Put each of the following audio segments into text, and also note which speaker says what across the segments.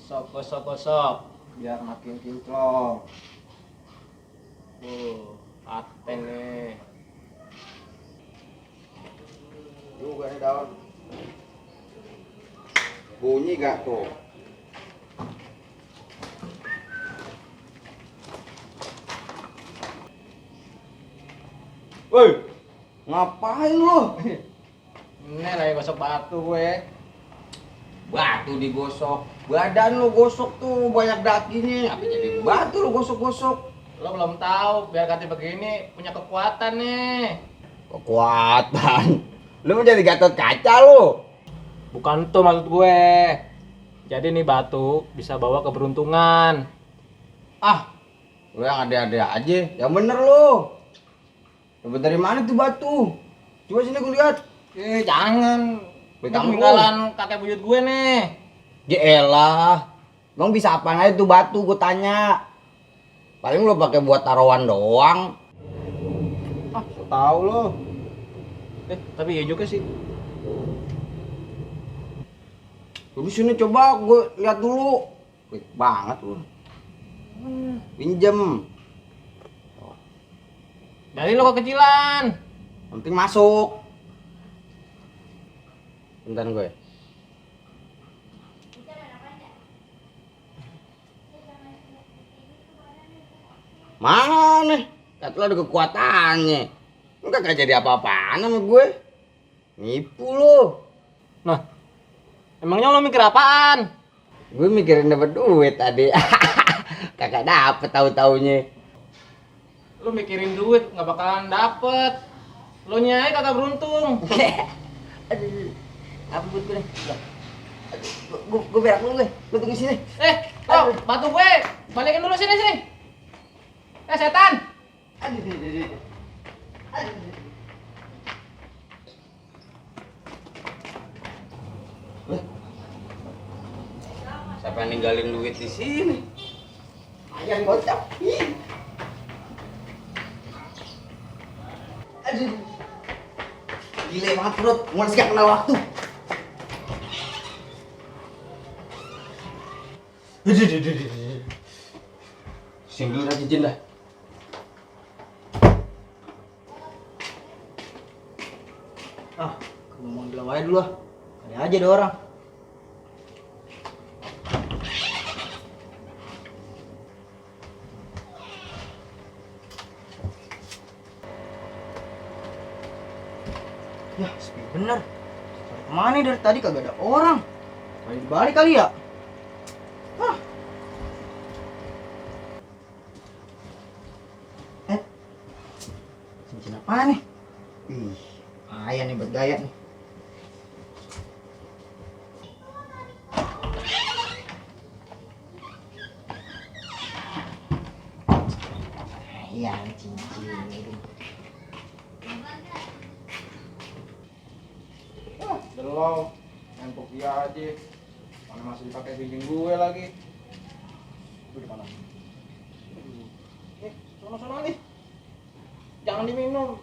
Speaker 1: Gosok biar makin kinclong. Paten nih.
Speaker 2: Juga nih daun. Bunyi gak tuh? Woi, ngapain lu?
Speaker 1: Ini lagi gosok batu gue.
Speaker 2: Batu digosok. Badan lu gosok tuh banyak dakinya. Apa jadi batu lu gosok-gosok?
Speaker 1: Lo belum tahu, biar kati begini punya kekuatan nih.
Speaker 2: Kekuatan. Lu mau jadi Gatot Kaca lu.
Speaker 1: Bukan tuh maksud gue. Jadi nih batu bisa bawa keberuntungan.
Speaker 2: Ah, lu yang ada-ada aja. Yang bener lu. Dapat dari mana tuh batu? Coba sini gue lihat.
Speaker 1: Jangan. Ini
Speaker 2: Betang
Speaker 1: peninggalan kakek buyut gue nih.
Speaker 2: Yaelah. Emang bisa apaan aja tuh batu gue tanya. Paling lu pakai buat taruhan doang.
Speaker 1: Ah, so tau lo. Tapi iya juga sih.
Speaker 2: Lu di sini coba gue lihat dulu. Wih, banget lu. Pinjem.
Speaker 1: Dari lo kekecilan.
Speaker 2: Penting masuk. Bentar gue. Mana? Kata lo ada kekuatannya. Enggak gak jadi apa-apaan sama gue. Nipu lo.
Speaker 1: Nah, emangnya lo mikir apaan?
Speaker 2: Gue mikirin dapat duit tadi. Kagak dapet tahu-taunya.
Speaker 1: Lo mikirin duit nggak bakalan dapet. Lo nyai kagak beruntung.
Speaker 2: Aduh, apa buat gue nih? Gue berak dulu gue. Lu tunggu sini.
Speaker 1: Batu gue, balikin dulu sini. Setan.
Speaker 2: Aduh. Siapa yang ninggalin duit di sini? Ayam bocap. Aduh. Gile banget perut, muas gak kenal waktu. Singgul aja jin dah.
Speaker 3: Ngomong bilang aja dulu lah. Ada aja ada orang. Ya, sepi bener. Cari kemana nih dari tadi kagak ada orang. Balik kali ya? Hah? Cincin apa nih? Ih, ayah nih bergaya nih. Iya, cincin.
Speaker 1: Belum, main dia aja. Mana masih dipakai cincin gue lagi. Itu di mana? Sono nih. Jangan diminum.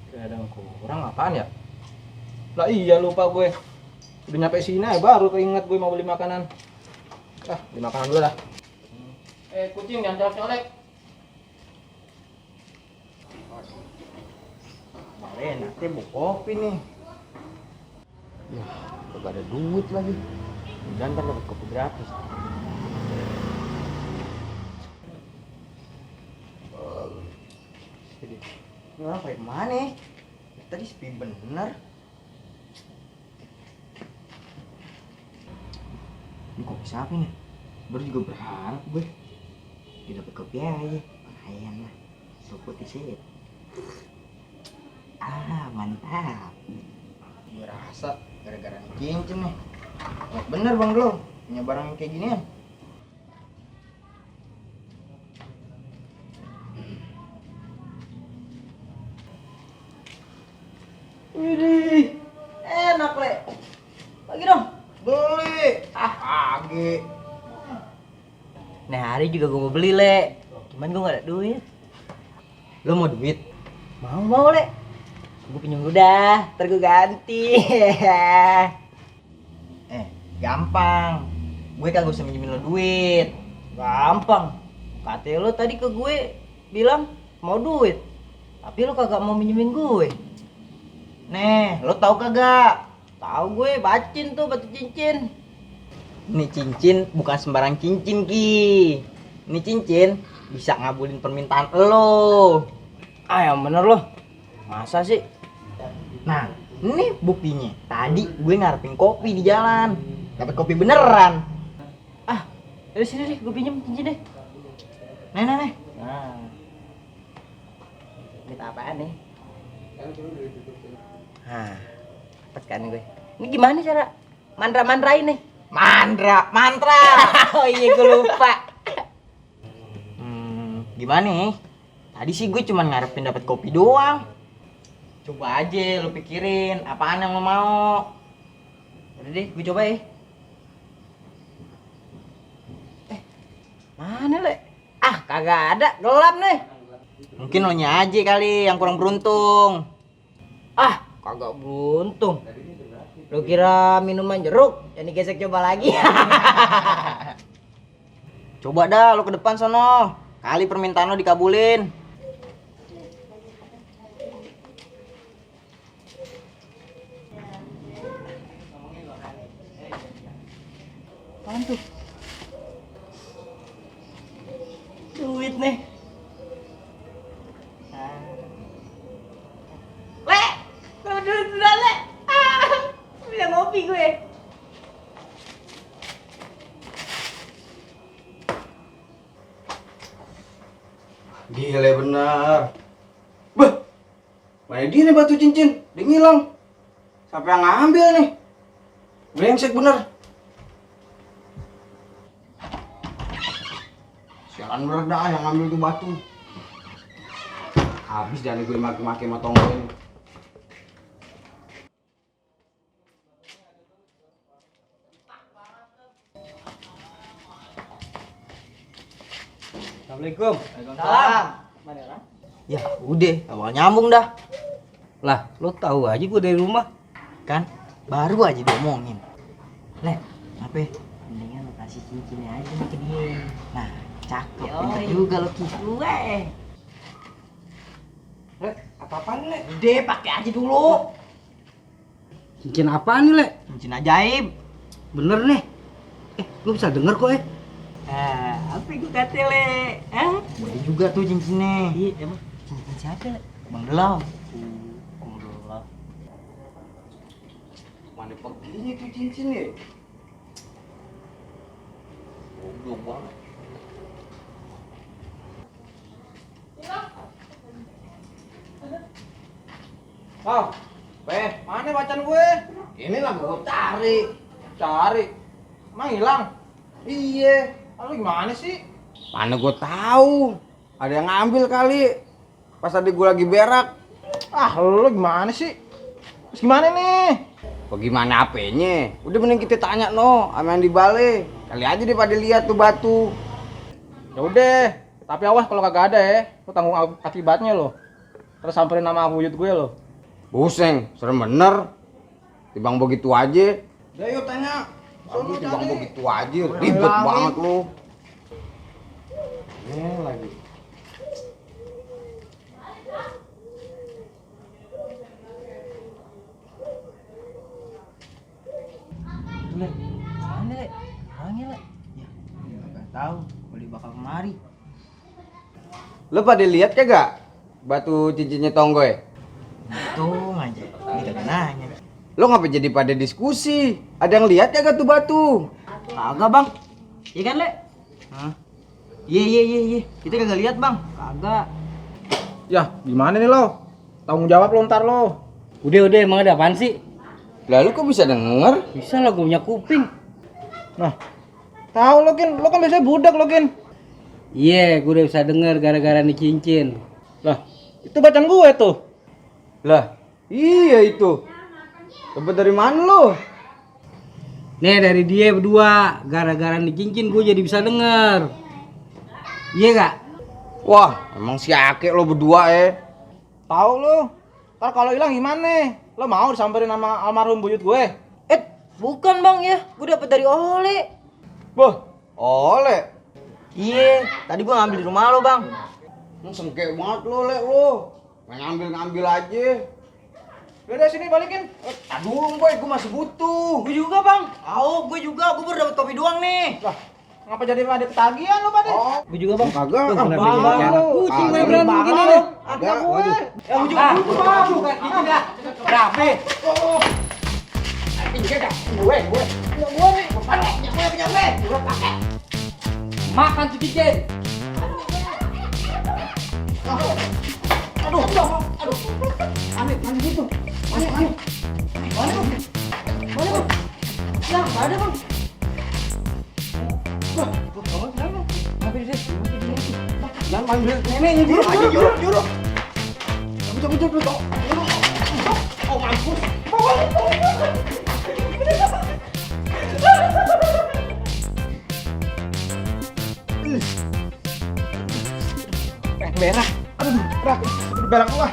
Speaker 1: Kayak ada yang kurang apaan ya? Lah iya lupa gue. Udah nyampe sini ya baru keinget gue mau beli makanan. Beli makanan dulu dah. Kucing jangan colek-colek.
Speaker 3: Nanti bu kopi nih.
Speaker 2: Ya, kagak ada duit lagi.
Speaker 3: Dan ntar dapat kopi gratis. Ini orang kayak mana? Tadi sepi bener. Ini kopi siapa nih? Baru juga berharap gue. Dia dapat kopi aja. Lumayan lah. Putih sih. Mantap. Gue rasa gara-gara cincin nih. Bener bang Glo, punya barang kayak ginian. Widih, enak le. Lagi dong.
Speaker 2: Beli. Lagi.
Speaker 3: Nah hari juga gue mau beli le. Cuman gue gak ada duit.
Speaker 2: Lo mau duit?
Speaker 3: Mau le. Gue pinjam dulu dah, ntar gue ganti. Gampang. Gue kagak usah minjemin lo duit. Gampang. Kata lo tadi ke gue bilang mau duit. Tapi lo kagak mau minjemin gue. Nih, lo tahu kagak? Tahu gue, bacin tuh batu cincin. Ini cincin bukan sembarang cincin, Ki. Ini cincin bisa ngabulin permintaan lo. Ah, yang bener lo. Masa sih? Nah, ini buktinya. Tadi gue ngarepin kopi di jalan. Dapat kopi beneran. Ah, dari sini deh, gue pinjem cincin deh. Nih. Nah. Ini apaan nih? Nah, dapat kan gue. Ini gimana cara mantra-mantrain nih? Mantra. Oh iya, gue lupa. Gimana nih? Tadi sih gue cuma ngarepin dapat kopi doang. Coba aja lu pikirin apaan yang lo mau. Udah deh, gue coba ya. Mana le? Ah, kagak ada, gelap nih. Mungkin lo nya aja kali yang kurang beruntung. Ah, kagak beruntung. Lo kira minuman jeruk? Yang digesek coba lagi. Coba dah lo ke depan sono. Kali permintaan lo dikabulin. Apaan tuh? Duit nih. Le, duit udah le. Bisa ngopi gue.
Speaker 2: Gile bener. Bah, mana dia nih batu cincin? Dia ngilang. Siapa yang ngambil nih? Brengsek bener. Sialan bener dah yang ngambil tuh batu. Habis dah nih gue maki-maki sama Tonggo ini.
Speaker 1: Assalamualaikum.
Speaker 3: Salam.
Speaker 1: Mana orang?
Speaker 3: Ya udah, awal nyambung dah.
Speaker 1: Lah, lo tahu aja gue dari rumah.
Speaker 3: Kan baru aja diomongin. Le, apa? Mendingan lo kasih cincinnya aja ke dia. Nah, cakep. Pintar juga lo Ki. Gue.
Speaker 1: Le, apa-apaan le?
Speaker 3: Udah, pakai aja dulu.
Speaker 1: Cincin apaan nih le?
Speaker 3: Cincin ajaib.
Speaker 1: Bener nih. Lo bisa denger kok
Speaker 3: Apa gue kata le? Boleh juga tuh cincinnya.
Speaker 1: Iya, emang.
Speaker 3: Cincin siapa le? Bang Delau.
Speaker 1: Alhamdulillah.
Speaker 2: Mana perginya tuh cincin nih? Goblok banget.
Speaker 1: Oh, mana bacaan gue?
Speaker 2: Ini lagi gue cari.
Speaker 1: Cari. Emang hilang?
Speaker 2: Iya.
Speaker 1: Lu gimana sih?
Speaker 2: Mana gue tahu. Ada yang ngambil kali. Pas tadi gue lagi berak.
Speaker 1: Ah, lu gimana sih? Terus gimana nih?
Speaker 2: Bagaimana apenya? Udah mending kita tanya no, sama yang di balai. Kali aja dia pada lihat tuh batu.
Speaker 1: Ya udah, tapi awas kalau kagak ada ya, lu tanggung akibatnya lo. Terus samperin nama wujud gue lo.
Speaker 2: Buseng, serem bener. Tibang begitu aja. Udah yuk tanya. Bagus tibang begitu aja, ribet banget lu. Lagi.
Speaker 3: Le, mana le? Orangnya le? Ya, nggak tahu. Kalau dia bakal kemari.
Speaker 2: Lu pada lihat kagak batu cincinnya Tonggoy?
Speaker 3: Untung aja. Dia kagak nanya.
Speaker 2: Lo ngapa jadi pada diskusi? Ada yang lihat kagak tuh batu?
Speaker 3: Kagak bang. Iya kan le? Hah? Iya. Kita kagak lihat bang. Kagak.
Speaker 1: Ya, gimana nih lo? Tanggung jawab lo ntar lo.
Speaker 4: Udah, emang ada apaan sih?
Speaker 2: Lalu kok bisa denger?
Speaker 4: Bisa lah, gue punya kuping.
Speaker 1: Nah, tahu lo kan biasanya budak lo Kin.
Speaker 4: Iya, gue udah bisa denger gara-gara nih cincin.
Speaker 1: Lah, itu bacaan gue tuh.
Speaker 2: Lah, iya itu. Dapat dari mana lo?
Speaker 4: Nih dari dia berdua, gara-gara nih cincin gue jadi bisa denger. Iya gak?
Speaker 2: Wah, emang si Ake lo berdua
Speaker 1: Tahu lo. Ntar kalau hilang gimana? Lo mau disamperin sama almarhum buyut gue?
Speaker 3: Bukan bang ya, gue dapet dari Ole.
Speaker 2: Boh, oleh.
Speaker 3: Iya, tadi gue ngambil di rumah lo bang.
Speaker 2: Sengke banget lo, Le, lo. Main ngambil-ngambil aja.
Speaker 1: Udah sini balikin.
Speaker 2: Aduh, boy, gue masih butuh.
Speaker 3: Gue juga bang. Gue juga, gue baru dapet kopi doang nih.
Speaker 1: Lah, ngapa jadi pada ketagihan lo pada?
Speaker 2: Oh,
Speaker 3: Gue juga bang.
Speaker 2: kagak.
Speaker 4: Kucing gue berantem begini nih.
Speaker 1: Ada gue.
Speaker 3: Ya gue juga.
Speaker 1: Bukan gigi dah. Berapa? Gue nih. Pakai, punya gue. Gue pakai.
Speaker 4: Makan tuh cincin.
Speaker 1: Aduh. Amit, mana gitu? Mana? Mana, Bang? Ya, nggak ada, Bang. Wah, ambil deh. Jangan panggil neneknya dulu. Juru. Cabut. Oh, mampus. Merah. Aduh, berak gua.